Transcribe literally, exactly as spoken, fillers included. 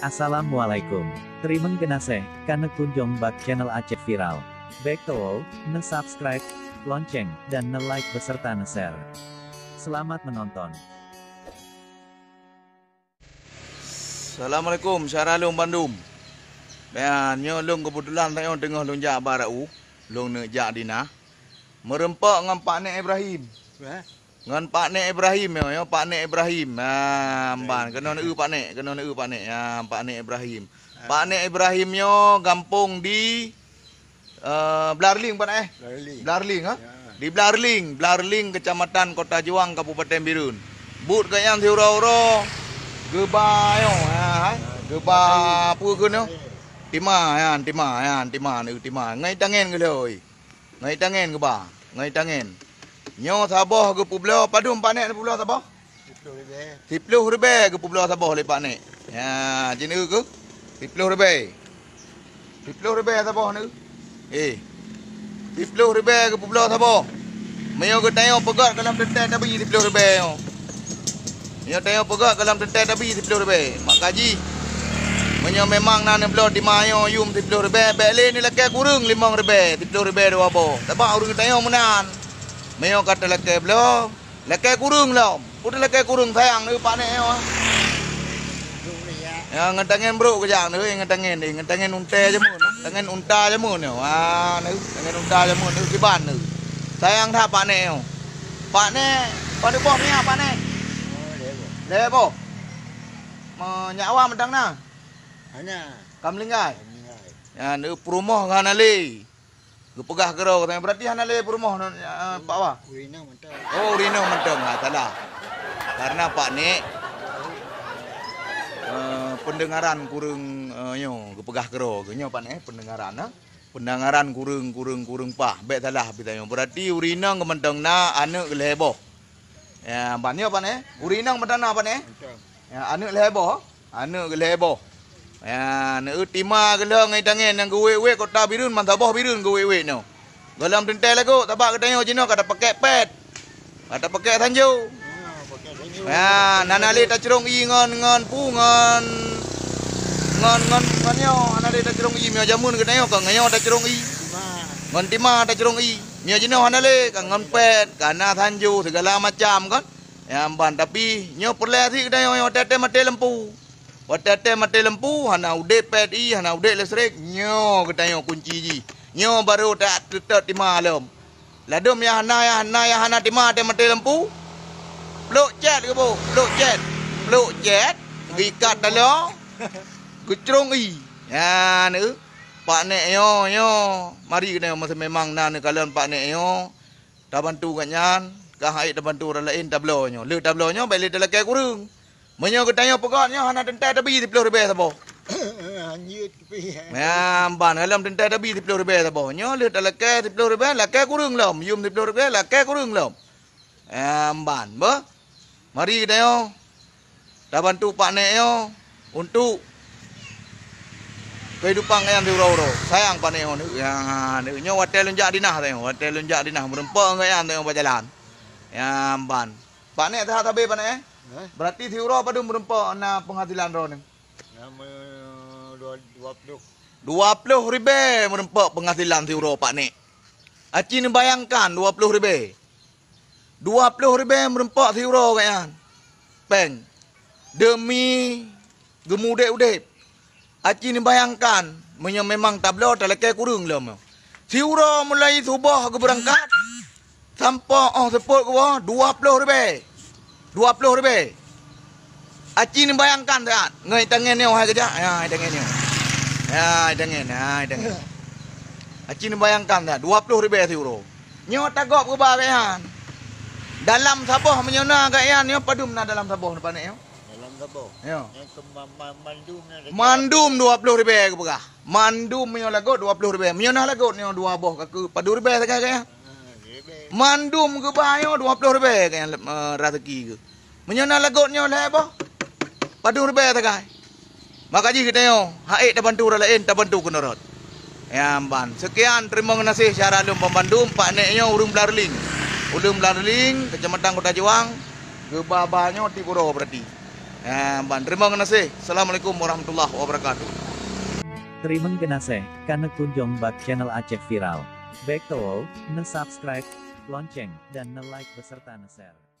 Assalamualaikum. Teurimong geunaséh ka neukunjong bak channel Aceh Viral. Bék tuwoe, neu-subscribe, lonceng, dan neu-like beserta neu-share. Selamat menonton. Assalamualaikum, syedara lôn bandum. Nyoe lôn keubeutulan tanyoe teungoh lôn jak bak Rau, lôn neuk jak dinah. Meureumpok ngon Pak Nek Ibrahim. Ngon Pak Nek Ibrahim nyoe, nyoe Pak Nek Ibrahim. Ha, mban, keunoe neu Pak Nek, keunoe neu Pak Nek. Ha, Pak Nek Ibrahim. Pak Nek Ibrahim nyoe gampông di, eh, Blarling, Pak Nek, eh? Blarling. Blarling, ha? Ya. Di Blarling, Blarling, Kecamatan Kota Juang, Kabupaten Bireuen. Buet geuh nyan siuroe-uroe geuba nyoe, ha, hai? Geuba peue keunoe? Tima, nyan, tima, nyan, tima, neu tima. Ngon tangen geulhôi. Ngon tangen geuba, ngon tangen. Nyoe saboh geupeubloe, padum Pak Nek peubloe saboh? Siploh ribèe. Siploh ribèe geupeubloe saboh lé Pak Nek. Ya, jinoe keuh. Siploh ribèe. Siploh ribèe saboh neu. Eh. Siploh ribèe geupeubloe saboh. Meunyoe geutanyoe peugöt gohlom teuntèe tabi siploh ribèe nyoe. Nyoe tanyoe peugöt gohlom teuntèe tabi siploh ribèe. Maka jih, meunyoe memang na neubloe tima nyoe yum siploh ribèe, bèk lé neulakèe kureueng limong ribèe, siploh ribèe dua boh. Sabab ureueng tanyoe meunan. Meunyoe ka talakèe bloe, lakèe kureueng lom. Peue talakèe kureueng sayang neu Pak Nek nyoe. Ya, ngon tangen brok keujak neu, ngon tangen, ngon tangen untèe jameun, tangen unta jameun nyoe. Wah, neu, tangen unta jameun neu, kiban neu. Sayang that Pak Nek nyoe. Pak Nek, padum boh minyak Pak Nek? Oh, lhèe boh. Lhèe boh. Meunyak awak mantong na? Hana. Ka meuninggai? Ka meuninggai. Nyan, eh, peurumoh hana lé. Geupeugah keudroe, berarti hana lé peurumoh, eh, Pak Wa? Ureueng inong mantong. Oh, ureueng inong mantong. Ha, salah. Karena Pak Nek, eh, pendengaran kureueng, eh, nyoe, geupeugah keudroe. Nyoe Pak Nek, pendengaran, ha? Pendengaran kureueng, kureueng, kureueng paih. Bèk salah pih tanyoe. Berarti ureueng inong geuh mantong na aneuk lhèe boh. Ya, ban nyoe Pak Nek? Ureueng inong mantong na Pak Nek? Mantong. Ya, aneuk lhèe boh. Aneuk lhèe boh. Ya, aneuk tima geulhong ngon tangen nyang geuwét-wét kota Bireuen, mantong boh Bireuen geuwét-wét nyoe. Gohlom teuntèe lagot, sabab geutanyoe jinoe ka tapakèk pèt. Ka tapakèk sanjo. Ya, hana lé tacrông ie ngon, ngon pu, ngon, ngon, ngon, ngon nyoe, hana lé tacrông ie. Meunyoe jameun geutanyoe ka ngon nyoe tacrông ie. Ngon tima tacrông ie. Meunyoe jinoe hana lé, ka ngon pèt, ka na sanjo, sigala macam kan. Nyan ban, tapi nyoe peureulèe sit geutanyoe, nyoe watèe-watèe maté lampu. Watèe-watèe maté lampu, hana udép pèt ie, hana udép listrik, nyoe geutanyoe kunci jih. Nyoe barô tateutôt tima lom. Ladôm nyang hana, nyang hana, nyang hana tima watèe maté lampu, plôk cèt geuboh, plôk cèt. Plôk cèt, geuikat taloe, geucrông ie. Nyan, eh, Pak Nek nyoe, nyoe. Mari geutanyoe, masa memang na neukalon Pak Nek nyoe. Tabantu gobnyan, ka han ék tabantu ureueng laén tabloe nyoe. Lheueh tabloe nyoe, bèk lé talakèe kureueng. Meunyoe geutanyoe peugöt nyoe hana teuntèe tabi siploh ribèe saboh. Hanjeuet keupeue. Nyan ban, gohlom teuntèe tabi siploh ribèe saboh. Nyoe lheueh talakèe siploh ribèe, lakèe kureueng lom. Yum siploh ribèe, lakèe kureueng lom. Nyan ban, beuh. Mari geutanyoe tabantu Pak Nek nyoe untuk keuhidupan gobnyan siuroe-uroe. Sayang Pak Nek nyoe, ya, nyoe watèe lôn jak dinah tanyoe, watèe lôn jak dinah meureumpok ngon gobnyan tanyoe bak jalan. Ya, ban. Pak Nek, that sabé Pak Nek, eh? Hah? Berarti siuroe padum meureumpok na penghasilan droeneuh? Na me-, dua, dua ploh. Dua ploh ribèe meureumpok penghasilan siuroe Pak Nek. Aci neubayangkan dua ploh ribèe. Dua ploh ribèe meureumpok siuroe gobnyan. Pèng. Deumi geumuudép-udép. Aci neubayangkan, meunyoe memang tabloe talakèe kureueng lom. Siuroe mulai suboh geubeurangkat, sampoe 'oh seupôt geuwoe, dua ploh ribèe. Dua ploh ribèe. Aci neubayangkan that, ngon tangen nyoe hai geujak, ya, hai tangen nyoe. Ya, hai tangen, ya, hai tangen. Aci neubayangkan that, dua ploh ribèe siuroe. Nyoe tagob geuba gobnyan. Dalam saboh meunyoe na gobnyan, nyoe padum na dalam saboh Pak Nek nyoe? Dalam saboh. Nyoe. Nyoe keu ma-, ma-, mandum na. Mandum dua ploh ribèe geupeugah. Mandum meunyoe lagot dua ploh ribèe. Meunyoe na lagot nyoe dua boh ka keu padum ribèe sagai gobnyan. Ah, ribèe. Mandum geuba nyoe dua ploh ribèe gobnyan, eh, raseuki geuh. Meunyoe na lagot nyoe lhèe boh, padum ribèe sagai. Maka jih geutanyoe, han ék tabantu ureueng laén, tabantu keunoe rot. Nyan ban. Sekian, teurimong geunaséh syedara lôn banmandum, Pak Nek nyoe ureueng Blarling. Ureueng Blarling, Kecamatan Kota Juang, geuba-ba nyoe tiep uroe berarti. Ah, ban teurimong geunaséh. Assalamualaikum warahmatullahi wabarakatuh. Teurimong geunaséh ka neukunjong bak channel Aceh Viral. Bék teuwoe neusubscribe, lonceng, dan neu-like beserta neu-share.